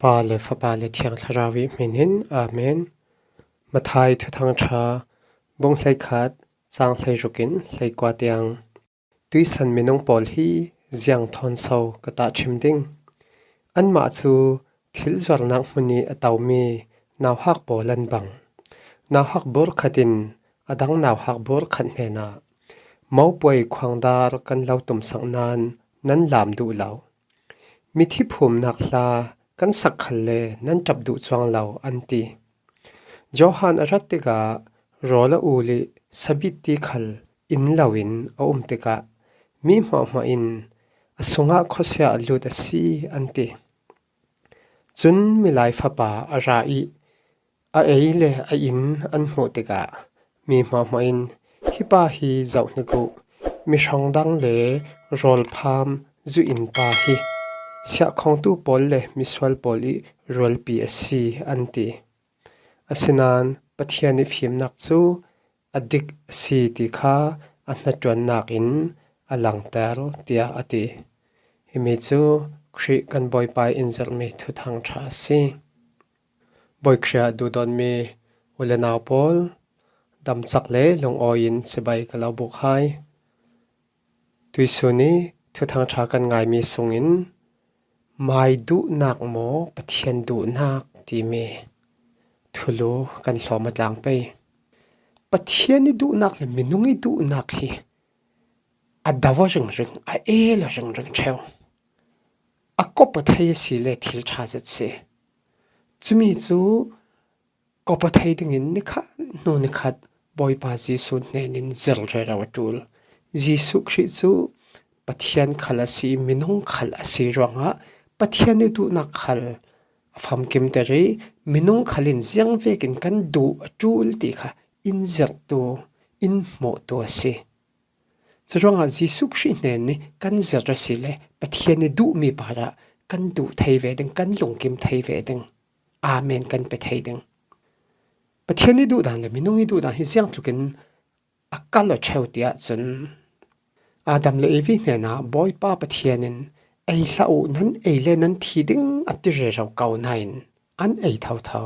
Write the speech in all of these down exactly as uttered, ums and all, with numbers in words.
Pa le Fapa le Thiang Thlarau i hminin, Amen. Mathai Thuthang Ṭha, bung hleikhat, cang hleirukin hleikua tiang. Tuisan minung pawl hi ziang thawn so ka tahṭhim ding? Anmah cu thil zuarnak hmun i a tomi nauhak pawl an bang. Nauhak bur khat in a dang nauhak bur khat hnenah, "Mopuai khuangdar kan lo tumsak nain nan lam duh lo. Mithi phumnak hla kan sak khalle nan ṭap duh cuang lo," an ti. Johan a rat tikah rawl a ul i sabitti khal in loin a um tikah mi hmuahhmuah in, "A sungah khuasia a lut a si," an ti. Cun Milai Fapa a ra i a ei le a inn an hmuh tikah mi hmuahhmuah in, "Hi pa hi zoh hnik uh, mi hrawngdang le rawlpham zuih in pa hi, siahkhongtu pawl le misual pawl i rualpi a si," an ti. Asinain Pathian i fimnak cu a dik a si ti kha a hnaṭuannak in a langter, tiah a ti. Himi cu Khrih kan Bawipa in zirhmi Thuthang Ṭha a si. Bawi Khrih ah duhdawtmi u le nau pawl, damcak le lungawi in cibai ka lo buk hai. Tuisun i Thuthang Ṭha kan ngaimi sungin, mai duhnak maw, Pathian duhnak timi thulu kan hlawm a tlang pei. Pathian i duhnak le minung i duhnak hi a do a ringring, a el a ringring ṭheu. A kop a thei a si le thil ṭha zet si. Cumi cu kop a thei dingin nikhat hnu nikhat Bawipa Jesuh hnenin zir rero a ṭul. Jesuh Khrih cu Pathian khal a si, minung khal a si ruangah Pathian i duhnak khal a famkimter i minung khal in ziangvekin kan duh a ṭul ti kha in zirhtu, in hmuhtu a si. Curuangah Jesuh Khrih hnen nih kan zirh a si le Pathian i duhmi parah kan duh thei ve ding, kan lungkim thei ve ding. Amen kan pe thei ding. Pathian i duhdan le minung i duhdan hi ziangtlukin a kal aw ṭheu tiah cun Adam le Evi hnenah Bawipa Pathian in, "Ei hlah uh, nan ei le nan thi ding," a ti rero ko nain an ei thotho.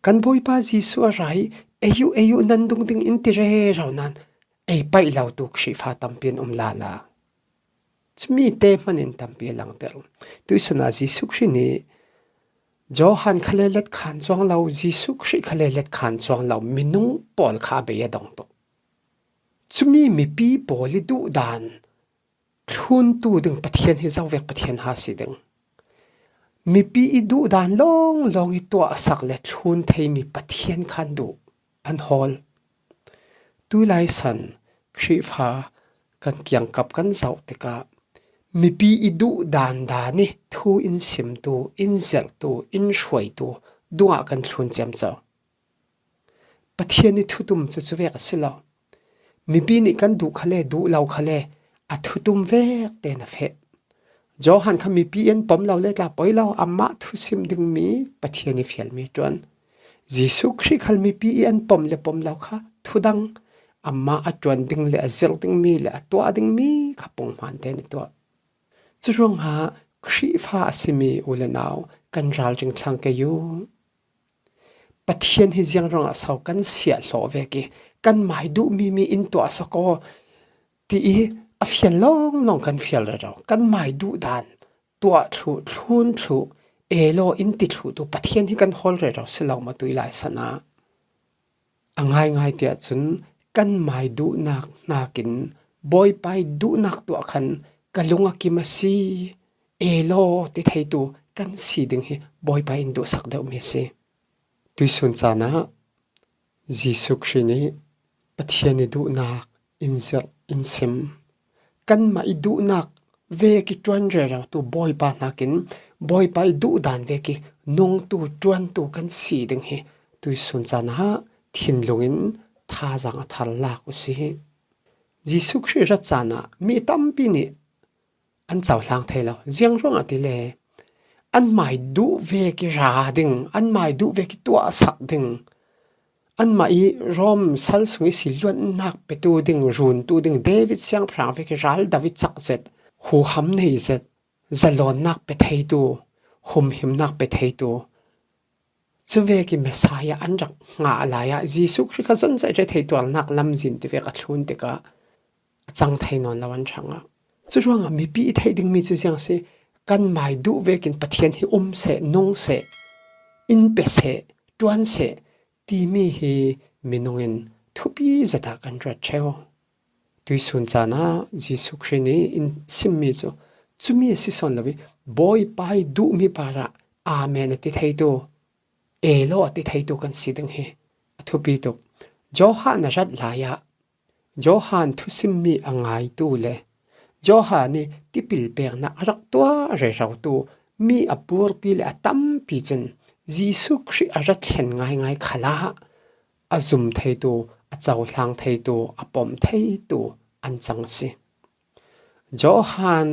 Kan Bawipa Jesuh a ra i, "Ei uh, ei uh, nan dung ding," in ti rero nain ei paih lotu Khrihfa tampi an um lala. Cumi te hmanin tampi a langter. Tuisun ah Jesuh Khrih nih Johan khale let khan cuang lo, Jesuh Khrih khale let khan cuang lo, minung pawl kha a bei a dong tuk. Cumi mipi pawl i duhdan thluntu ding Pathian hi zovek Pathian ha si ding. Mipi i duhdan lawnglawng i tuahsak le thlun theimi Pathian khan duh an hawl. Tulai san Khrihfa kan kiangkap kan zoh tikah mipi i duhdan dan i thu in simtu, in zirhtu, in hruaitu dungah kan thlun ciamco. Pathian i thutum cu cuvek a si lo. Mipi nih kan duh khale, duh lo khale, a thutum vek tein a feh. Johan kha mipi i an pom lo le tla poi lo, amah thusim dingmi Pathian i fialmi ṭuan. Jesuh Khrih khal mipi i an pom le pom lo kha thudang, amah a ṭuan ding le a zirh dingmi le a tuah dingmi kha punghman tein a tuah. Curuangah Khrihfa a simi u le nau kan ralring thlang kei u. Pathian hi ziang ruangah so kan siahhlawh vek i, kan mai duhmi mi in tuahsak aw ti i a fial lawnglawng kan fial rero. Kan mai duhdan tuah thluh, thlun thluh, elaw in ti thluhtu Pathian hi kan hawl rero si lo maw tulai san ah? A ngaingai tiah cun kan mai duhnak hnakin Bawipa i duhnak tuah khan ka lung a kim a si, elaw ti theitu kan si ding hi Bawipa in duhsak deuhmi a si. Tuisun caan ah Jesuh Khrih nih Pathian i duhnak in zirh, in sim. Kanmah i duhnak vek i ṭuan rerotu Bawipa hnakin Bawipa i duhdan vek i nungtu, ṭuantu kan si ding hi tuisun caan ah thinlung in thazaang a thar lak u sih. Jesuh Khrih rat caan ah mi tampi nih an cohlang thei lo. Ziang ruangah ti le, anmah i duh vek i ra ding, anmah i duh vek i tuahsak ding, anmah i Rom sal sung i si luannak petu ding, runtu ding, David siangpahrang vek i ral do i cak zet, huham nei zet, zalonnak pe theitu, humhimnak pe theitu, cuvek i Messiah an rak ngah lai ah Jesuh Khrih kha zon zai thei tuarnak lamzin tivek a thlun tikah a cang thei nawn lo an ṭhang ah. Curuangah mipi i theih dingmi cu ziang si, kan mai duh vekin Pathian hi um seh, nung seh, in pe seh, ṭuan seh timi hi minung in thupi zet ah kan ruat ṭheu. Tuisun caan ah Jesuh Khrih nih in simmi cu cumi a si sawn lo i Bawipa i duhmi parah Amen a ti theitu, Elo a ti theitu kan si ding hi a thupi tuk. Johan a rat lai ah Johan thusimmi a ngaitu le Johan i tipil peknak a rak tuah rerotu mi a purpi le a tampi cun Jesuh Khrih a rat thlen ngaingai khalah a zum theitu, a cohlang theitu, a pom theitu an cang a si. Johan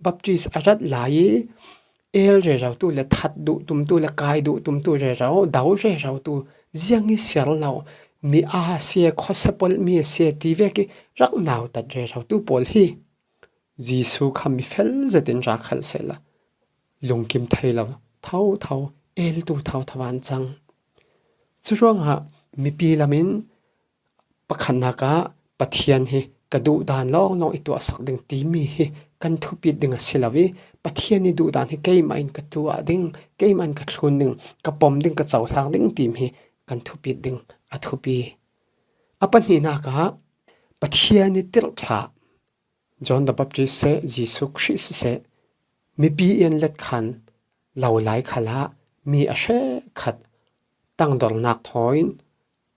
Baptist a rat lai i el rerotu le that duh tumtu le kai duh tumtu rero, do rerotu ziang i siar lo, mi a si e, khuasa polh mi a si e ti vek i rak nautat rerotu pawl hi Jesuh kha mi fel zetin ra khalh sehla lungkim thei lo thotho, eltu thotho an cang. Curuangah mipi lamin pakhatnak ah Pathian hi ka duhdan lawnglawng i tuahsak ding timi hi kan thupit ding a si lo i Pathian i duhdan hi keimah in ka tuah ding, keimah in ka thlun ding, ka pom ding, ka cohlang ding timi hi kan thupit ding a thupi. A pahnihnak ah Pathian i tirhthlah John the Baptist seh, Jesuh Khrih siseh, mipi i an let khan lo lai khalah mi a hrekkhat tangdornak thawn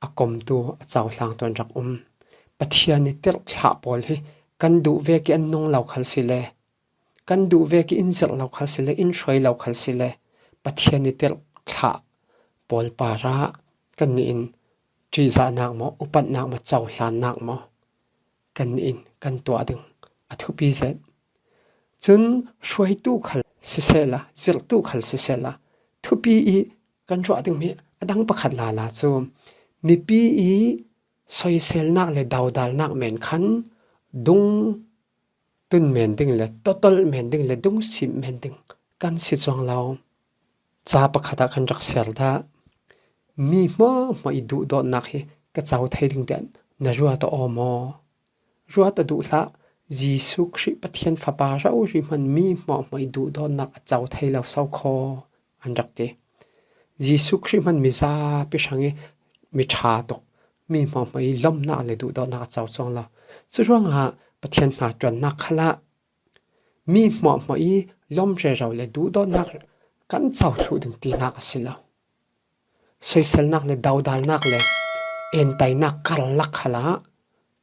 a komtu, a cohlang tuan rak um. Pathian i tirhthlah pawl hi kan duh vek i an nung lo khal si le, kan duh vek i in zirh lo khal si le, in hruai lo khal si le, Pathian i tirhthlah pawl parah kannih in ṭihzahnak maw, upatnak maw, cohlannak maw, kannih in kan tuah ding a thupi zet. Cun hruaitu khal sisehla, zirhtu khal sisehla, thupi i kan ruah dingmi a dang pakhat lala cu mipi i soiselnak le dodalnak men khan dung tun men ding le totolh men ding le dungsim men ding kan si cuang lo. Ca pakhat ah kan rak ser dah, mi hmuahhmuah i duhdawtnak hi ka co thei ding tiah na ruat aw maw? Ruat aw duh hlah. Jesuh Khrih Pathian Fapa rori hman mi hmuahhmuah i duhdawtnak a co thei lo so kho, an rak ti. Jesuh Khrih hman mizapi hrang i mi ṭha tuk, mi hmuahhmuah i lawmhnak le duhdawtnak a co cuang lo. Curuangah Pathian hna ṭuannak khalah mi hmuahhmuah i lawm rero le duhdawtnak kan co thluh ding tinak a si lo. Soiselnak le dodalnak le entainak karlak khalah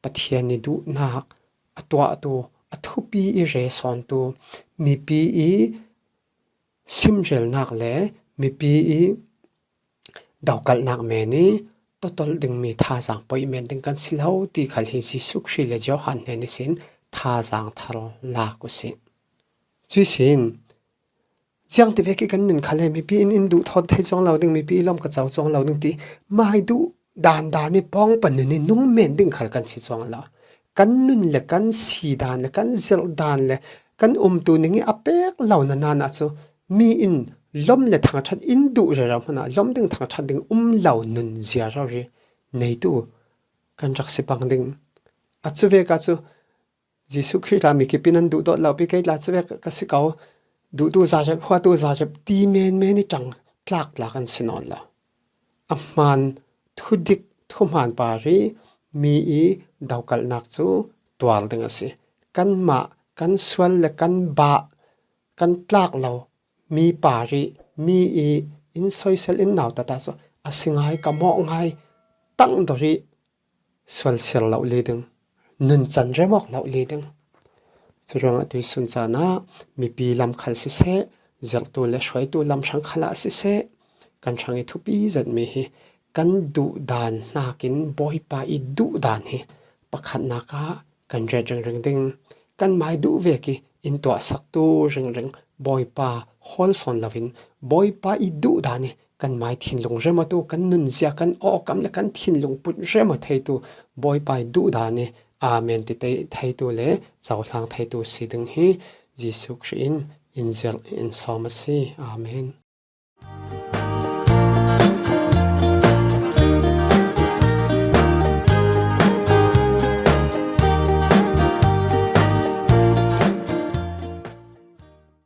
Pathian i duhnak a tuahtu, a thupi i re sawntu, mipi i simrelnak le mipi i dokalhnak men i totolh dingmi thazaang poih men ding kan si lo ti khal hi Jesuh Khrih le Johan hnen ihsin thazaang thar lak uh si. Cuihsin ziangtivek i kan nun khal he mipi in in duh thawt thei cuang lo ding, mipi i lawm ka co cuang lo ding ti mai duh dan dan i pawngpa nun i nung men ding khal kan si cuang lo. Kan nun le kan si dan le kan zirh dan le kan umtu ning i a pek lo nain ah cu mi in lawm le thangṭhat in duh rero hmanh ah lawm ding thangṭhat ding um lo nun zia rori neitu kan rak si pang ding. A cuvek ah cu Jesuh Khrih tla mi kip in an duhdawt lo pi, kei tla cuvek ka si ko, duhtu zarep, huatu zarep ti menmen i ṭang tlaktlak an si nawn lo. A hmaan thudik thuhmaan par i mi i dokalhnak cu tuar ding a si. Kanmah kan sual le kan bah kan tlak lo mi par i mi i in soisel in nautat ah cu a si ngai, ka mawh ngai, tangdor i sualsiar lo li ding, nuncan remawk lo li ding. Curuangah tuisun caan ah mipi lam khal siseh, zirhtu le hruaitu lam hrang khal ah siseh, kan hrang i thupi zetmi hi kan duhdan hnakin Bawipa i duhdan hi pakhatnak ah kan ret ringring ding. Kan mai duh vek i in tuahsaktu ringring Bawipa hawl sawn loin Bawipa i duhdan i kan mai thinlung remawtu, kan nunzia, kan awkam le kan thinlung put remaw theitu Bawipa i duhdan i amen ti te-, theitu le cohlang theitu si ding hi Jesuh Khrih in in zelh in sawm a si. Amen.